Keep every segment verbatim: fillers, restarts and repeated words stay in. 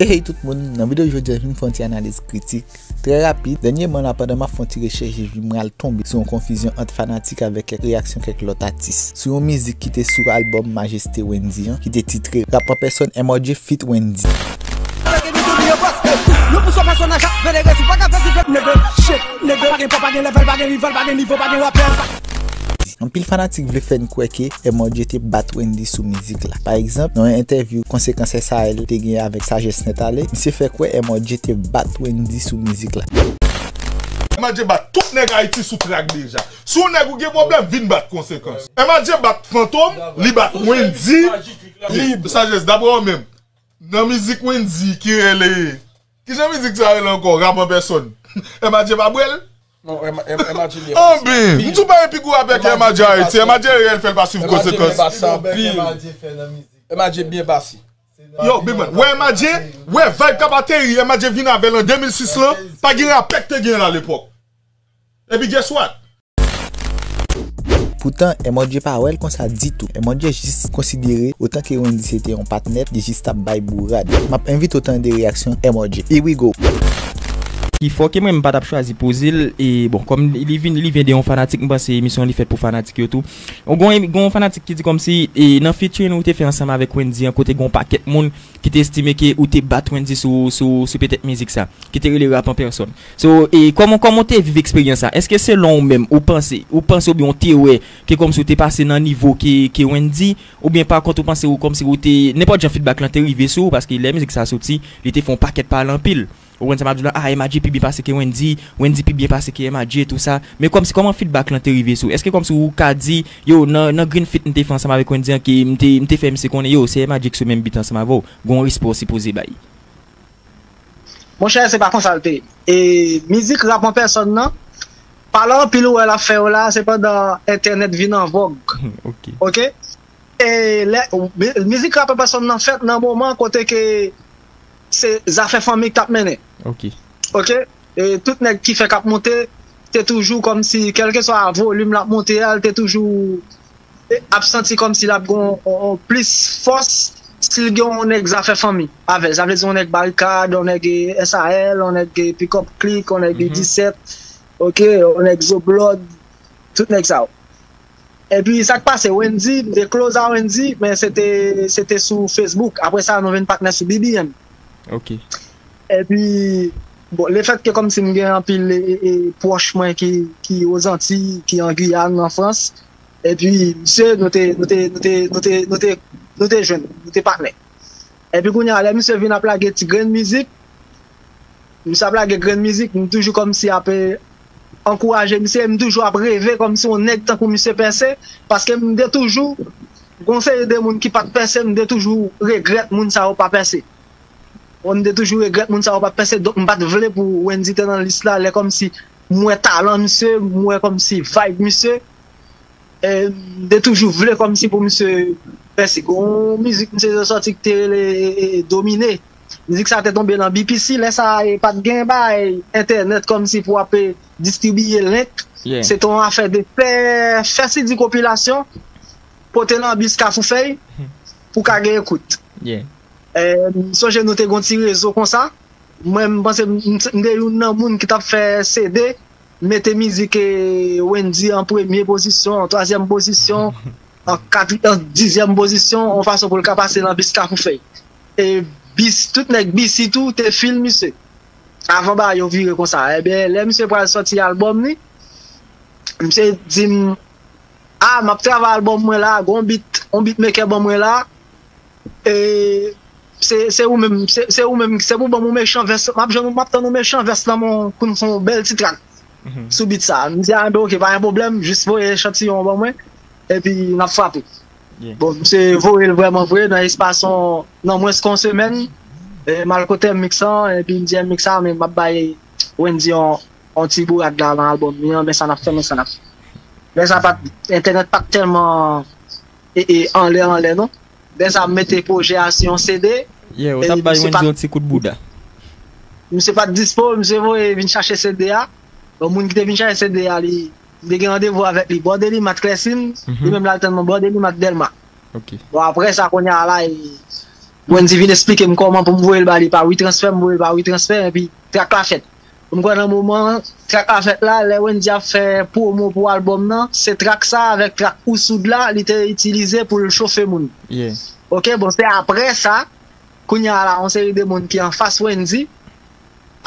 Hey tout moun, nan videyo jodi a vin fè yon ti analiz kritik. Trè rapid, dènyèman la pandan m ap fè yon ti rechèch, jezi, mwen al tonbe sou yon konfizyon ant fanatik avèk kèk reyaksyon kèk lòt atis sou yon mizik ki te sou albòm Majeste Wendy an, ki te titre Rap an Pèsòn, M R J feat Wendy. Anpil fanatik vle fè n kwè ke M R J te bat Wendy sou mizik la. Pa egzanp, nan yon entèvyou Konsekans S A L te gen avèk Sajès Nèt Ale, misye fè kwè M R J te bat Wendy sou mizik la. M R J bat tout nèg Ayiti sou trak deja. Si yon nèg ou gen pwoblèm, vin bat Konsekans. M R J bat Fantom, li bat Wendy. Sajès, daprè w menm, nan mizik Wendy ki rele, kijan mizik sa rele ankò? Rap an Pèsòn. M R J pa bwè l? Non, M R J byen pase. Anben, m tou pa epi gwo rapè ke M R J Ayiti. M R J reyèl fè l pa swiv Konsekans. M R J byen pase. Yo, Big Man, wè M R J, wè vibe k ap ateri, M R J vin avè l an de mil sis lan, pa gen rapè k te gen l alepòk. Epi guess what? Poutan, M R J pa wè l konsa ditou. M R J jis konsidere otan ke Wendy se te yon patnè, li jis t ap bay bourad. M ap envite w tande reyaksyon M R J. Here we go. Ki fò ke mwen m pa t ap chwazi poze l, e bon, kòm li vin, li vyen de yon fanatik, m panse emisyon an li fèt pou fanatik yo tou. Gon, gon yon fanatik ki di kòmsi, e nan featuring ou te fè ansanm avèk Wendy an, kote gon pakèt moun ki te estime ke ou te bat Wendy sou, sou, sou petèt mizik sa, ki te rele Rap an Pèsòn. So, e kòman, kòman w te viv eksperyans sa? Èske selon ou menm, ou panse, ou panse oubyen w te wè ke kòmsi w te pase nan nivo ke, ke Wendy, oubyen pa kont ou panse ou kòmsi ou te, nenpòt jan feedback lan te rive sou ou, paske lè mizik sa soti, li te fè yon pakèt pale anpil. Ou konprann sa m ap di w la? Ah, M R J pi byen pase ke Wendy, Wendy pi byen pase ke M R J, tou sa. Men kòmsi, kòman feedback lan te rive sou ou? Èske kòmsi ou ka di, yo, nan, nan Green Feat m te fè ansanm avèk Wendy an, ke m te, m te fè misye konnen, yo, se M R J ki sou menm beat ansanm avè w. Gon respè w sipoze bay. Monchè, se pa konsa l te ye. E mizik Rap an Pèsòn nan, pale anpil ou wè l ap fè yo la, se pandan entènèt vin an vòg. Ok. Ok? E lè, mi-, mizik Rap an Pèsòn nan fèt nan moman kote ke se zafè fanmi k t ap mennen. Ok. Ok? E tout nèg ki fèk ap monte, te toujou kòmsi, kèlkeswa volim l ap monte a, l te toujou e, ap santi kòmsi l ap gen yon, yon, yon plis fòs si l gen yon nèg zafè fanmi avè l. Sa vle di yon nèg Barikad, yon nèg, e, S A L, yon nèg, e, Pick Up Click, yon nèg, e, disèt, ok, yon nèg Zoblòd, tout nèg sa yo. Epi sa k pase, Wendy, m te close a Wendy, men se te, se te sou Facebook. Apre sa, nou vin patnè sou B B M. Ok. Epi, bon, lefètke kòmsi m gen anpil, e, e, pwòch mwen ki, ki Ozantiy, ki an Giyàn, an Frans, epi misye, nou te, nou te, nou te, nou te, nou te, nou te jwenn, nou te patnè. Epi kounye a, lè misye vin ap lage ti grenn mizik, misye ap lage grenn mizik, m toujou kòmsi ap, e, ankouraje misye, m toujou ap reve kòmsi yon nèg tankou misye pèse, paske m te toujou, gon seri de moun ki pa t pèse, m te toujou regrèt moun sa yo pa pèse. Bon, m te toujou regrèt moun sa yo pa t pèse, donk m pa t vle pou Wendy te nan lis la, lè kòmsi m wè talan misye, m wè kòmsi vibe misye, e, m te toujou vle kòmsi pou misye pèse. Gon mizik misye te sòti ki te rele, e, e, Domine. Mizik sa te tonbe nan B P C, lè sa, e, pa t gen bay entènèt kòmsi pou ap, e, distribiye link. Yeah. Se te yon afè de fè, fè C D konpilasyon, pote nan bis Kafou Fèy pou ka gen ekout. Yeah. E, m sonje nou te gon ti rezo konsa. Mwen, m panse m, m, m te youn nan moun ki t ap fè C D, mete mizik, e, Wendy an premye pozisyon, an twazyèm pozisyon, an katri-, an dizyèm pozisyon, yon fason pou l ka pase nan bis Kafou Fèy. E bis, tout nèg B C tou te fil misye. Avan bagay yo vire konsa. Ebyen, lè misye pral sòti albòm li, misye di m, "Ah, m ap travay albòm mwen la, gon beat, on beatmaker ban mwen la." E se, se ou menm, se, se ou menm, se pou ban m yon mechan vès, m ap jwenn, m ap tann yon mechan vès nan men w pou n fè yon bèl ti trak sou beat sa. M di, "Ah, ben, ok, pa gen pwoblèm, jis voye echantiyon an ban mwen, epi n ap frape." Yeah. Bon, misye voye l vrèman vre, nan espas yon, nan mwens ke yon semèn, e, m al kote M-Mix lan, epi m di M-Mix sa, men m ap bay Wendy yon, yon ti bourad la nan albòm li an, men sa n ap fè, men sa n ap fè. Lè sa pa t, entènèt pa t tèlman, e, e, anlè, anlè, non. Lè sa m mete pwojè a sou yon C D, yeah, ou t ap bay Wendy yon ti kout bouda. Misye pa t dispo, misye voye vin chache C D a. Bon, moun ki te vin chache C D a, li, m te gen randevou avèk li bò Delimat Klèsin, li menm l al tann mwen bò Delimat Dèlma. Ok. Bon, apre sa, kounye a la, e, Wendy vin eksplike m kòman pou m voye l ba li pa WeTransfer, m voye l pa WeTransfer, epi trak la fèt. M kwè nan moman trak la fèt la, lè Wendy ap fè pwomo pou albòm nan, se trak sa avèk trak Ou Soud la, li te itilize pou l chofe moun. Yeah. Ok, bon, se apre sa, kounye a la, yon seri de moun ki anfas Wendy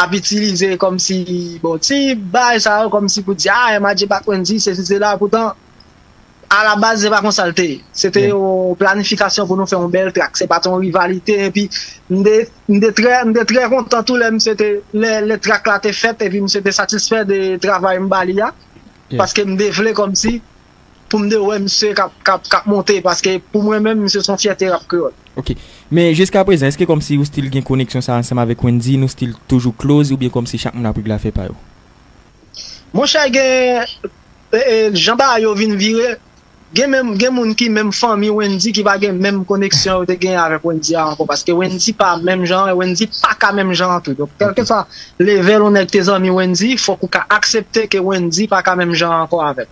ap itilize kòmsi, bon, ti bagay sa yo kòmsi pou di, ah, M I J bat Wendy, sesi, sela, poutan, alabaz, se pa konsa l te ye. Se te Yeah. yon planifikasyon pou nou fè yon bèl trak. Se pa t yon rivalite. Epi, m te, m te trè, m te trè kontan tou lè misye te, lè, lè trak la te fèt, epi misye te satisfè de travay m ba li a. Yeah. Paske m te vle kòmsi, pou m te wè misye k ap, k ap, k ap monte. Paske pou mwen menm, misye se yon fyète rap kreyòl. Ok. Men jiska prezan, èske kòmsi ou still gen koneksyon sa ansanm avèk Wendy, nou still toujou close, oubyen kòmsi chak moun ap regle afè pa yo? Monchè, gen, e, e, jan bagay yo vin vire, gen menm, gen moun ki menm fanmi Wendy ki pa gen menm koneksyon yo te gen avèk Wendy a ankò, paske Wendy pa menm jan, Wendy pa ka menm jan an tou. Donk, kèlkeswa level yon nèg te zanmi Wendy, fòk ou ka aksepte ke Wendy pa ka menm jan ankò avèk.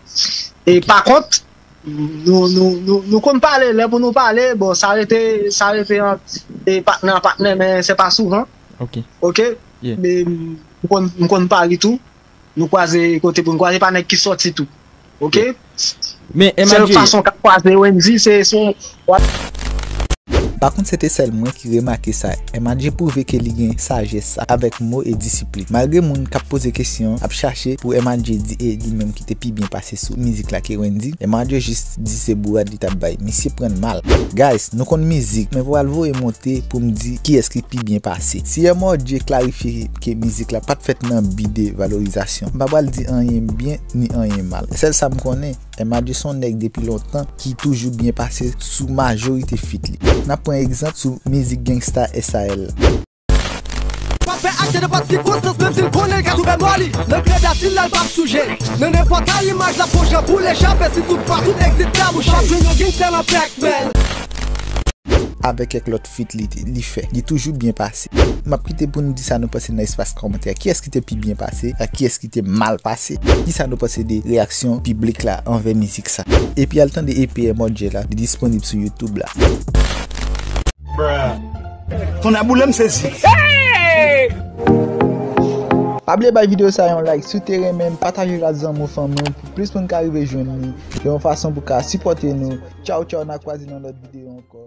E pa kont, nou, nou, nou, nou konn pale, lè pou nou pale, bon, sa rete, sa rete ant, e, patnè a patnè, men se pa souvan. Ok. Ok? Yeah. Men, m konn, m konn Paris tou. Nou kwaze kote pou nou kwaze, pa nèg ki sòti tou. Ok? Men Sèl M I J, fason k ap kwaze Wendy, se sou Pa kont se te sèl mwen ki remake sa, M I J pwouve ke li gen sajès avèk mo e disiplin. Malgre moun k ap poze kesyon ap chache pou M I J di e li menm ki te pi byen pase sou mizik la ke Wendy, M I J jis di se bourad li t ap bay. Misye pran l mal. Guys, nou konn mizik, men pral voye monte pou m di kiyès ki pi byen pase. Si M I J klarifye ke mizik la pa t fèt nan bi de valorizasyon, m pa pral di anyen byen ni anyen mal. Sèl sa m konnen, M I J se yon nèg depi lontan ki toujou byen pase sou majorite feat li. N ap pran egzanp sou mizik Gangsta S A L la. Pa fè achte de pa t sikonstans, menm si l konnen l ka toufe mò li. Nan kreda, si l la l p ap souje. Nan nenpòt kal imaj l ap fè w jan pou l echape, si tout fwa tout egzit la bouche. W ap jwenn yon gangsta nan Pac-Man. Avèk kèk lòt feat li, li fè. Li toujou byen pase. M ap kite pou nou di sa nou panse nan espas kòmantè. Kiyès ki te pi byen pase? Ak kiyès ki te mal pase? Kisa nou panse de reyaksyon piblik la anvè mizik sa? Epi al tande E P M O J la, li disponib sou YouTube la. Tonnè boule m sezi. Pa bliye bay videyo sa yon like si w te renmen l, pataje l ak zanmi w, fanmi w, pou plis moun ka rive jwenn li, yon fason pou ka sipòte nou. Tchaw tchaw, n a kwaze nan lòt videyo ankò.